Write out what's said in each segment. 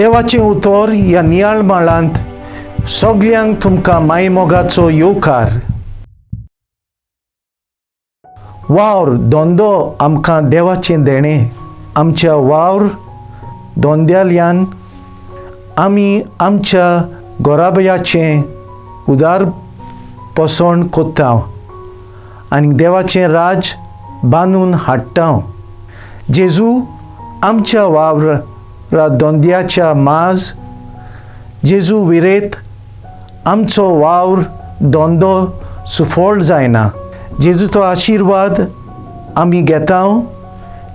देवाचें उतर ह्या नियाळ माळांत सगल्यांक तुमकां मायमोगाचो येवकार. वावर धंदो आमकां देवाचें देणें. आमच्या वावर धंद्याल्यान आमी आमच्या गोराबयाचें उदार पोसण कोत्ता आनी देवाचें राज बांदून हाडटा. जेजू आमच्या वावर धंद्याच्या माज जेजू विरेत आमचो वावर धंदो सुफळ जायना. जेजूचो आशिर्वाद आमी घेता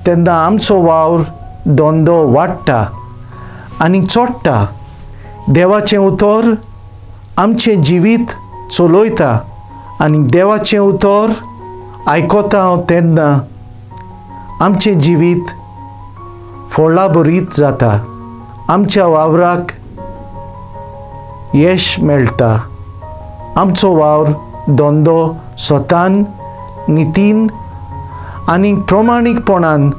तेन्ना आमचो वावर धंदो वाडटा आनी चोडटा. देवाचें उतर आमचें जिवीत चलयता आनी देवाचें उतर आयकता तेन्ना आमचें जिवीत फळाभरीत जाता. आमच्या वावराक यश मेळटा. आमचो वावर धंदो स्वतान नितीन आनी प्रमाणीकपणान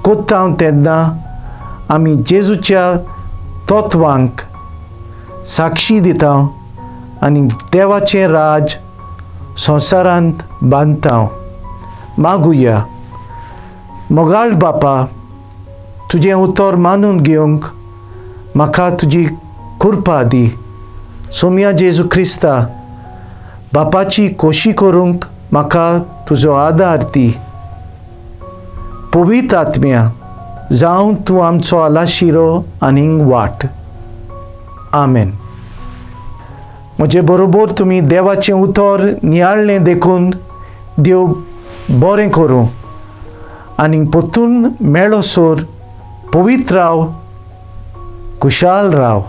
कोत्ता तेन्ना आमी जेजूच्या तत्वांक साक्षी दिता आनी देवाचें राज संवसारांत बांदता. मागुया. मोगाळ बापा, तुजें उतर मानून घेवंक म्हाका तुजी कृपा दी. सोम्या जेजू क्रिस्ता बापाची खोशी करूंक म्हाका तुजो आदार दी. पवित्र आत्म्या जावं तूं आमचो आलाशिरो आनीक वाट. आमेन. म्हजे बरोबर तुमी देवाचें उतर नियाळ्ळें देखून देव बरें करूं आनी परतून मेळोसर पवित्र राव, खुशाल राव.